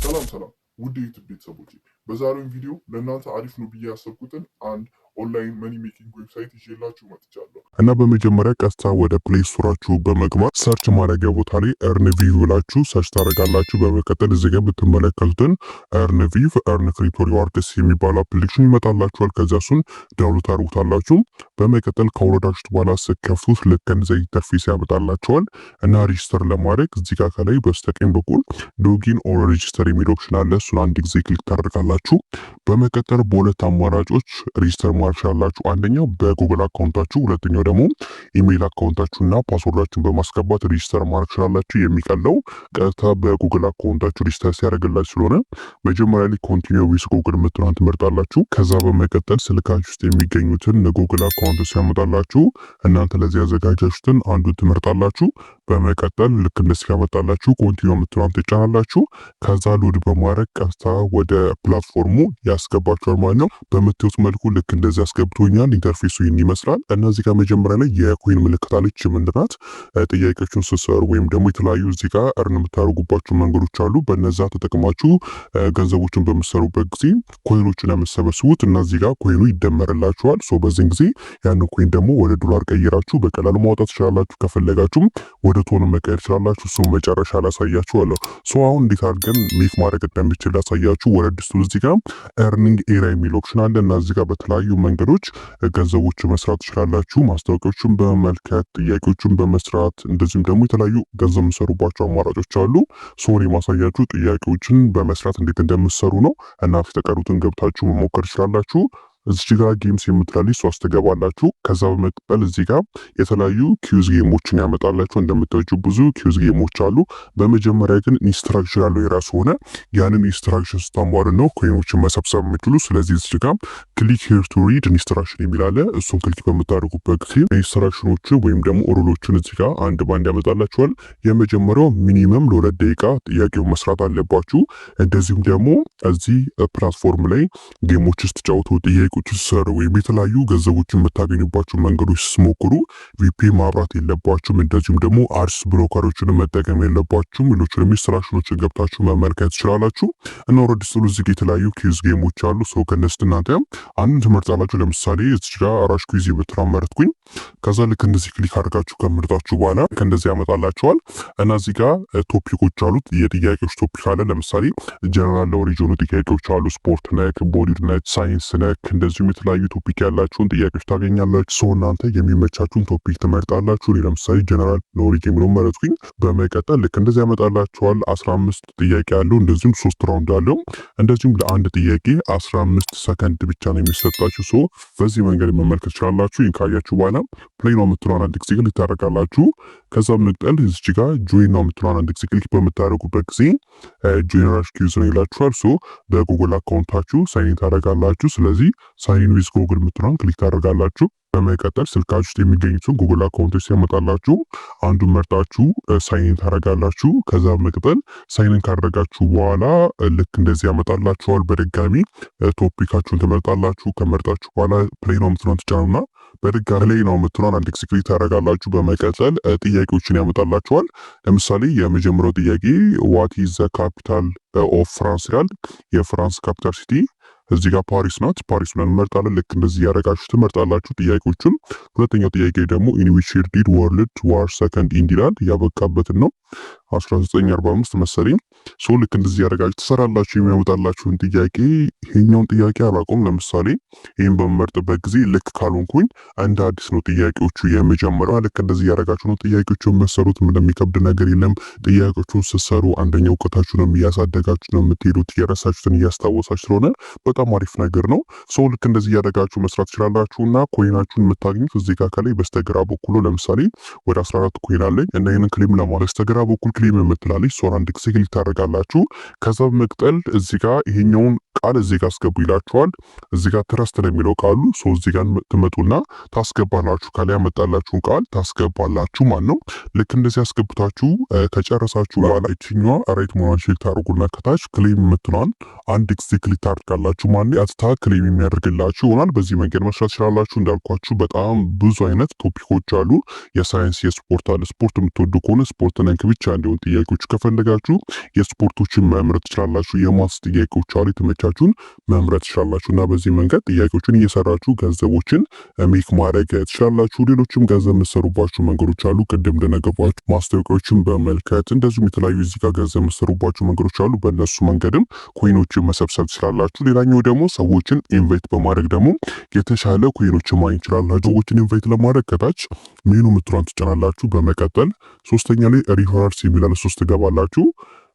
ሰላም ሰላም ውድ የዩቲዩብ ቤተሰቦቼ፣ በዛሬው ቪዲዮ ለእናንተ አሪፍ ነው ብዬ ያሰብኩትን አንድ online money making website ይዤላችሁ መጥቻለሁ። እና በመጀመሪያ ቀጥታ ወደ Play Store ኣችሁ በመግባት search ማድረጊያ ቦታ ላይ Earnvive ብላችሁ search ታደርጋላችሁ። በመቀጠል እዚህ ጋር ብትመለከቱትን Earnvive earn crypto rewards የሚባል application ይመጣላችኋል። ከዚያ እሱን download ታደርጉታላችሁ። በመቀጠል ካወረዳችሁት በኋላ ስትከፍቱት ልክ እንደዚህ interface ያመጣላችኋል። እና register ለማድረግ እዚህ ጋር ከላይ በስተቀኝ በኩል login or register የሚል option አለ። እሱን አንድ ጊዜ click ታደርጋላችሁ። በመቀጠል በሁለት አማራጮች register ማድረግ ትችላላችሁ። አንደኛው በ Google account ኣችሁ፣ ሁለተኛው ደግሞ email account ኣችሁና password ኣችሁን በማስገባት register ማድረግ ትችላላችሁ። የሚቀለው ቀጥታ በ Google account ኣችሁ register ሲያደርግላችሁ ስለሆነ መጀመሪያ ላይ continue with Google የምትለዋን ትመርጣላችሁ። ከዛ በመቀጠል ስልካችሁ ውስጥ የሚገኙትን Google account ሲያመጣላችሁ እናንተ ለዚህ ያዘጋጃችሁትን አንዱን ትመርጣላችሁ። በመቀጠል ልክ እንደዚህ ሲያመጣላችሁ continue የምትለዋን ትጫናላችሁ። ከዛ load በማድረግ ቀጥታ ወደ platform ኡ ያስገባችኋል ማለት ነው። በምታዩት መልኩ ልክ እንደዚህ አስገብቶኛል። Interface ኡ ይህን ይመስላል። እና እዚህ ጋር መጀመሪያ ላይ የ coin ምልክት አለች። ምንድናት? ጥያቄዎችን ስትሰሩ ወይም ደግሞ የተለያዩ እዚህ ጋር earn የምታደርጉባቸው መንገዶች አሉ። በነዛ ተጠቅማችሁ ገንዘቦችን በምትሰሩበት ጊዜ coin ኦችን የምትሰበስቡት እና እዚህ ጋር coin ኡ ይደመርላችኋል። So በዚህን ጊዜ ያንን coin ደግሞ ወደ ዶላር ቀይራችሁ በቀላሉ ማውጣት ትችላላችሁ። ከፈለጋችሁም ወደ TON መቀየር ትችላላችሁ። እሱም መጨረሻ ላሳያችኋለሁ። So አሁን እንዴት አድርገን make ማድረግ እንደሚችል ላሳያችሁ። ወረድ ስትሉ እዚህ ጋር earning area የሚል option አለ እና እዚህ ጋር በተለያዩ መንገዶች ገንዘቦች መስራት ትችላላችሁ። ማስታወቂያዎችን በመመልከት፣ ጥያቄዎችን በመስራት፣ እንደዚሁም ደግሞ የተለያዩ ገንዘብ የምሰሩባቸው አማራጮች አሉ። So እኔ ማሳያችሁ ጥያቄዎችን በመስራት እንዴት እንደምትሰሩ ነው እና የተቀሩትን ገብታችሁ መሞከር ትችላላችሁ። እዚህ ጋር games የምትላለች እሷ ትገባላችሁ። ከዛ በመቀጠል እዚህ ጋር የተለያዩ quiz game ኦችን ያመጣላችሁ። እንደምታዩት ብዙ quiz game ኦች አሉ። በመጀመሪያ ግን instruction አለው የራሱ ሆነ፣ ያንን instruction ስታሟሉ ነው coin ኦችን መሰብሰብ የምትችሉ። ስለዚህ እዚህ ጋር "click here to read instruction" የሚል አለ። እሱን click በምታደርጉበት ጊዜ instruction ኦቹ ወይም ደግሞ rule ኦችን እዚህ ጋር አንድ ባንድ ያመጣላችኋል። የመጀመሪያው minimum ለ2 ደቂቃ ጥያቄው መስራት አለባችሁ። እንደዚሁም ደግሞ እዚህ platform ላይ game ኦች ስትጫወቱ፣ ጥያቄዎች ስትሰሩ ወይም የተለያዩ ገንዘቦችን የምታገኙባቸው መንገዶች ስትሞክሩ VPN ማብራት የለባችሁም። እንደዚሁም ደግሞ ads blocker ኦችን መጠቀም የለባችሁም። ሌሎችንም instruction ኦችን ገብታችሁ መመልከት ትችላላችሁ። እና ወረድ ስትሉ እዚህ የተለያዩ quiz game ኦች አሉ። So ከነሱ እናንተ አንዱን ትመርጣላችሁ። ለምሳሌ እዚህ ጋር rush quiz የምትለዋን መረጥኩኝ። ከዛ ልክ እንደዚህ click አድርጋችሁ ከመረጣችሁ በኋላ ከእንደዚህ ያመጣላችኋል። እና እዚህ ጋር topic ኦች አሉት። የጥያቄዎች topic አለ። ለምሳሌ general knowledge የሆኑ ጥያቄዎች አሉ። ስፖርት ነክ፣ body ነክ፣ ሳይንስ ነክ፣ እንደዚሁም የተለያዩ topic ያላቸውን ጥያቄዎች ታገኛላችሁ። So እናንተ የሚመቻችሁን topic ትመርጣላችሁ። እኔ ለምሳሌ general knowledge የሚለውን መረጥኩኝ። በመቀጠል ልክ እንደዚህ ያመጣላችኋል። 15 ጥያቄ አለው። እንደዚሁም ሶስት round አለው። እንደዚሁም ለአንድ ጥያቄ 15 ሰከንድ ብቻ ነው የሚሰጣችሁ። So በዚህ መንገድ መመልከት ትችላላችሁ። ይህን ካያችሁ በኋላ play now የምትለዋን አንድ ጊዜ click ታደርጋላችሁ። ከዛ በመቀጠል እዚች ጋር join now የምትለዋን አንድ ጊዜ click በምታደርጉበት ጊዜ "join rush quiz" ነው ይላችኋል። So በ Google account ኣችሁ sign in ታደርጋላችሁ። ስለዚህ "sign in with Google" የምትለዋን click ታደርጋላችሁ። በመቀጠል ስልካችሁ ውስጥ የሚገኙትን Google account ኦች ሲያመጣላችሁ አንዱን መርጣችሁ sign in ታደርጋላችሁ። ከዛ በመቀጠል sign in ካደረጋችሁ በኋላ ልክ እንደዚህ ያመጣላችኋል። በድጋሚ topic ኣችሁን ትመርጣላችሁ። ከመርጣችሁ በኋላ play now የምትለዋን ትጫኑና በድጋሚ play now የምትለዋን አንድ ጊዜ click ታደርጋላችሁ። በመቀጠል ጥያቄዎችን ያመጣላችኋል። ለምሳሌ የመጀመሪያው ጥያቄ "What is the capital of France?" ይላል። የ France capital city እዚህ ጋር ፓሪስ ናት። ፓሪስ ብለን እንመርጣለን። ልክ እንደዚህ ያደረጋችሁ ትመርጣላችሁ ጥያቄዎቹን። ሁለተኛው ጥያቄ ደግሞ "In which year did World War Second end?" ይላል። ያበቃበትን ነው፣ 1945 መሰለኝ። So ልክ እንደዚህ ያደረጋችሁ ትሰራላችሁ የሚያመጣላችሁን ጥያቄ። ይሄኛውን ጥያቄ አላውቀውም። ለምሳሌ ይህን በምመርጥበት ጊዜ ልክ ካልሆንኩኝ እንደ አዲስ ነው ጥያቄዎቹ የመጀመሪያው። ልክ እንደዚህ ያደረጋችሁ ነው ጥያቄዎቹን መሰሩት። ምንም የሚከብድ ነገር የለም። ጥያቄዎቹን ስትሰሩ አንደኛ እውቀታችሁንም እያሳደጋችሁ ነው የምትሄዱት፣ የረሳችሁትን እያስታወሳችሁ ስለሆነ በጣም አሪፍ ነገር ነው። So ልክ እንደዚህ እያደረጋችሁ መስራት ትችላላችሁ እና coin ኣችሁን የምታገኙት እዚህ ጋር ከላይ በስተግራ በኩል፣ ለምሳሌ ወደ 14 coin አለኝ እና ይህንን claim ለማድረግ በስተግራ በኩል claim የምትላለች እሷን አንድ ጊዜ click ታደርጋላችሁ። ከዛ በመቀጠል እዚህ ጋር ይሄኛውን ቃል እዚህ ጋር አስገቡ ይላችኋል። እዚህ ጋር trust ነው የሚለው ቃሉ። So እዚህ ጋር ትመጡና ታስገባላችሁ። ከላይ ያመጣላችሁን ቃል ታስገባላችሁ ማለት ነው። ልክ እንደዚህ አስገብታችሁ ከጨረሳችሁ በኋላ ይችኛዋ right መሆኗን check ታደርጉና ከታች claim የምትለዋን አንድ ጊዜ click ታደርጋላችሁ ማለት ነው። ቀጥታ claim የሚያደርግላችሁ ይሆናል። በዚህ መንገድ መስራት ትችላላችሁ። እንዳልኳችሁ በጣም ብዙ አይነት topic ኦች አሉ። የሳይንስ፣ የስፖርት አለ። ስፖርት የምትወዱ ከሆነ ስፖርት ነክ ብቻ እንዲሆን ጥያቄዎች ከፈለጋችሁ የስፖርቶችን መምረጥ ትችላላችሁ። የ maths ጥያቄዎች አሉ። የተመቻችሁን መምረጥ ትችላላችሁ እና በዚህ መንገድ ጥያቄዎችን እየሰራችሁ ገንዘቦችን make ማድረግ ትችላላችሁ። ሌሎችም ገንዘብ የምትሰሩባቸው መንገዶች አሉ። ቅድም እንደነገርኳችሁ ማስታወቂያዎችን በመመልከት፣ እንደዚሁም የተለያዩ እዚህ ጋር ገንዘብ የምትሰሩባቸው መንገዶች አሉ። በእነሱ መንገድም coin ኦችን መሰብሰብ ትችላላችሁ። ሌላኛው ደግሞ ሰዎችን invite በማድረግ ደግሞ የተሻለ coin ኦችን ማግኘት ትችላላችሁ። ሰዎችን invite ለማድረግ ከታች ሜኑ ምትሏን ትጫናላችሁ። በመቀጠል ሶስተኛ ላይ referrals የሚል አለ፣ ሶስት ትገባላችሁ።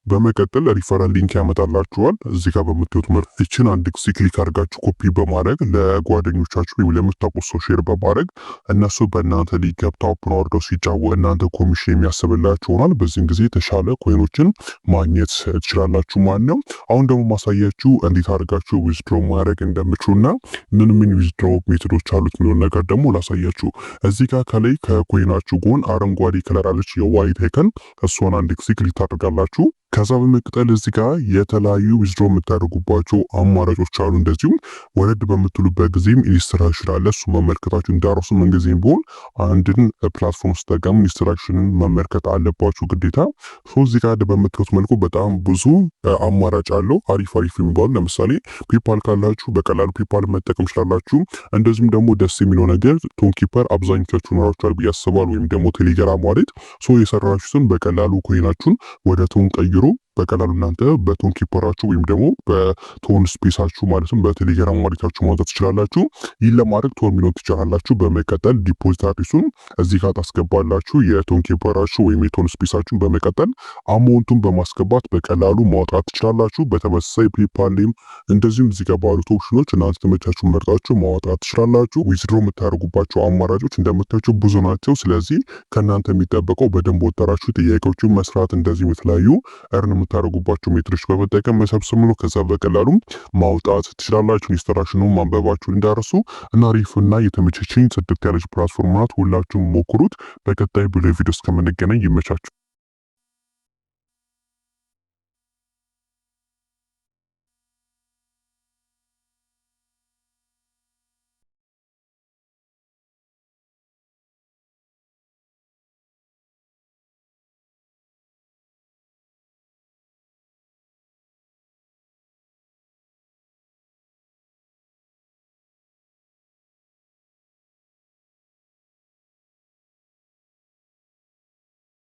በመቀጠል referral link ያመጣላችኋል። እዚህ ጋር በምታዩት መልኩ ይችን አንድ ጊዜ click አድርጋችሁ ኮፒ በማድረግ ለጓደኞቻችሁ ወይም ለምታውቁት ሰው share በማድረግ እነሱ በእናንተ link ገብተው app ኡን አውርደው ሲጫወቱ እናንተ ኮሚሽን የሚያስብላችሁ ይሆናል። በዚህም ጊዜ የተሻለ coin ኦችን ማግኘት ትችላላችሁ ማለት ነው። አሁን ደግሞ ማሳያችሁ እንዴት አድርጋችሁ withdraw ማድረግ እንደምትችሉና ምን ምን withdraw method ኦች አሉት የሚለውን ነገር ደግሞ ላሳያችሁ። እዚህ ጋር ከላይ ከ coin ኣችሁ ጎን አረንጓዴ color አለች የ wallet icon፣ እሷን አንድ ጊዜ click ታደርጋላችሁ። ከዛ በመቀጠል እዚህ ጋር የተለያዩ withdraw የምታደርጉባቸው አማራጮች አሉ። እንደዚሁም ወረድ በምትሉበት ጊዜም instruction አለ። እሱ መመልከታችሁ እንዳትረሱ። ምንጊዜም ቢሆን አንድን platform ስትጠቀሙ instruction ን መመልከት አለባችሁ ግዴታ። So እዚህ ጋር በምታዩት መልኩ በጣም ብዙ አማራጭ አለው። አሪፍ አሪፍ የሚባሉ ለምሳሌ PayPal ካላችሁ በቀላሉ PayPal መጠቀም ትችላላችሁ። እንደዚሁም ደግሞ ደስ የሚለው ነገር Tonkeeper አብዛኞቻችሁ ኖራችኋል ብዬ አስባለሁ፣ ወይም ደግሞ Telegram wallet። So የሰራችሁትን በቀላሉ coin ኣችሁን ወደ TON ቀይሮ በቀላሉ እናንተ በ Tonkeeper ኣችሁ ወይም ደግሞ በ TON Space ኣችሁ ማለትም በ Telegram wallet ኣችሁ ማውጣት ትችላላችሁ። ይህን ለማድረግ TON የሚለውን ትጫናላችሁ። በመቀጠል deposit address ኡን እዚህ ጋር ታስገባላችሁ፣ የ Tonkeeper ኣችሁ ወይም የ TON Space ኣችሁን። በመቀጠል amount ኡን በማስገባት በቀላሉ ማውጣት ትችላላችሁ። በተመሳሳይ PayPal ም እንደዚሁም እዚህ ጋር ባሉት ኦፕሽኖች እናንተ ተመቻችሁ መርጣችሁ ማውጣት ትችላላችሁ። Withdraw የምታደርጉባቸው አማራጮች እንደምታዩቸው ብዙ ናቸው። ስለዚህ ከእናንተ የሚጠበቀው በደንብ ወጠራችሁ ጥያቄዎችን መስራት፣ እንደዚሁም የተለያዩ earn የምታደርጉባቸው method ኦች በመጠቀም መሰብሰብ ነው። ከዛ በቀላሉ ማውጣት ትችላላችሁ። Instruction ኡን ማንበባችሁን እንዳትረሱ እና አሪፍ እና የተመቸችኝ ጽድት ያለች platform ናት። ሁላችሁም ሞክሩት። በቀጣይ ቪዲዮ እስከምንገናኝ ይመቻችሁ።